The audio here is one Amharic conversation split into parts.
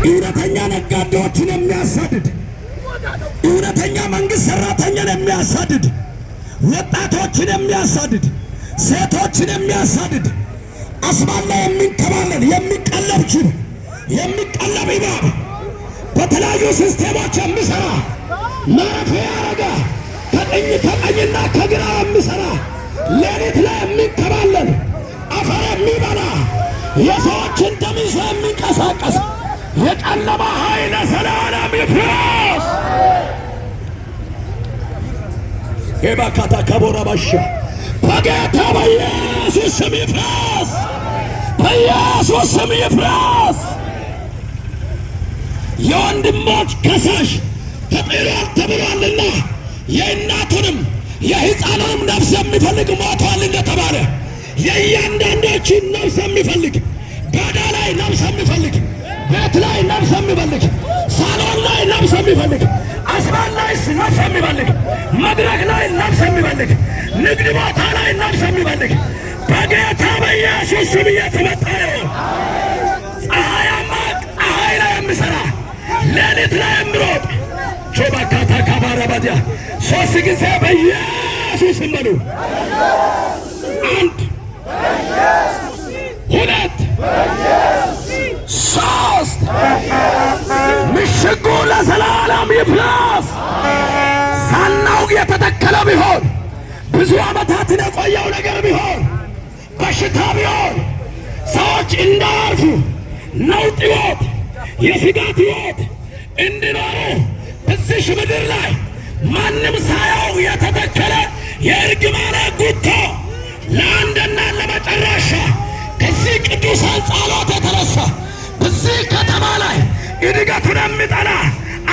እውነተኛ ነጋዴዎችን የሚያሳድድ፣ እውነተኛ መንግስት ሰራተኛን የሚያሳድድ፣ ወጣቶችን የሚያሳድድ፣ ሴቶችን የሚያሳድድ፣ አስማት ላይ የሚንከባለል፣ የሚቀለብ ጅብ፣ የሚቀለብ እባብ፣ በተለያዩ system ኦች የሚሰራ፣ ማረፊያ ያረገ፣ ከቀኝና ከግራ የሚሰራ፣ ሌሊት ላይ የሚንከባለል፣ አፈር የሚበላ፣ የሰዎችን ደም ይዞ የሚንቀሳቀስ የጨለማ ኃይል ለዘላለም ይፍረስ። ኤባካታ ከቦራ ባሻ በጌታ በኢየሱስ ስም ይፍረስ። በኢየሱስ ስም ይፍረስ። የወንድሞች ከሳሽ ተጥሏል ተብሏልና የእናቱንም የሕፃኑንም ነፍስ የሚፈልግ ሞቷል እንደተባለ፣ የእያንዳንዳችን ነፍስ የሚፈልግ፣ ጓዳ ላይ ነፍስ የሚፈልግ፣ ቤት ላይ ነፍስ የሚፈልግ፣ ሳሎን ላይ ነፍስ የሚፈልግ፣ አስፋልት ላይ ነፍስ የሚፈልግ፣ መድረክ ላይ ነፍስ የሚፈልግ፣ ንግድ ቦታ ላይ ነፍስ የሚፈልግ በጌታ በኢየሱስ ስም እየተመታ ነው። ፀሐያማ ፀሐይ ላይ የሚሰራ፣ ሌሊት ላይ የሚሮጥ ቾባካታ ካባረባዲያ ሶስት ጊዜ በኢየሱስ ስም በሉ። አንድ፣ ሁለት፣ ሶስት። ምሽጉ ለዘላለም ይፍረስ። ሳናውቅ የተተከለ ቢሆን፣ ብዙ ዓመታትን የቆየው ነገር ቢሆን፣ በሽታ ቢሆን፣ ሰዎች እንዳያርፉ ነውጥ ሕይወት፣ የስጋት ሕይወት እንዲኖሩ በዚሽ ምድር ላይ ማንም ሳያው የተተከለ የእርግማን ጉቶ ለአንድና ለመጨረሻ ከዚህ ቅዱሳን ጸሎት የተነሳ በዚህ ከተማ ላይ እድገቱን የሚጠላ፣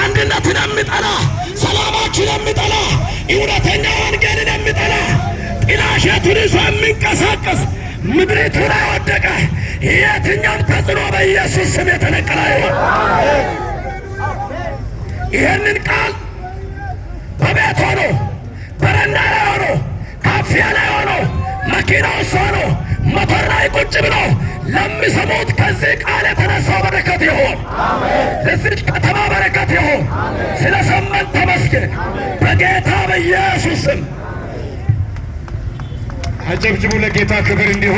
አንድነትን የሚጠላ፣ ሰላማችን የሚጠላ፣ እውነተኛ ወንጌልን የሚጠላ፣ ጥላሸቱን ይዞ የሚንቀሳቀስ ምድሪቱ ላይ ወደቀ። የትኛውም ተጽዕኖ በኢየሱስ ስም የተነቀለ ይሁን። ይህንን ቃል በቤት ሆኖ፣ በረንዳ ላይ ሆኖ፣ ካፊያ ላይ ሆኖ፣ መኪና ውስጥ ሆኖ፣ ሞተር ላይ ቁጭ ብሎ ለሚሰሙት ከዚህ ቃል የተነሳው በረከት ይሁን። ለዚች ከተማ በረከት ይሁን። ስለሰማን ተመስገን። በጌታ በኢየሱስ ስም። አጨብጭቡ ለጌታ ክብር እንዲሆን።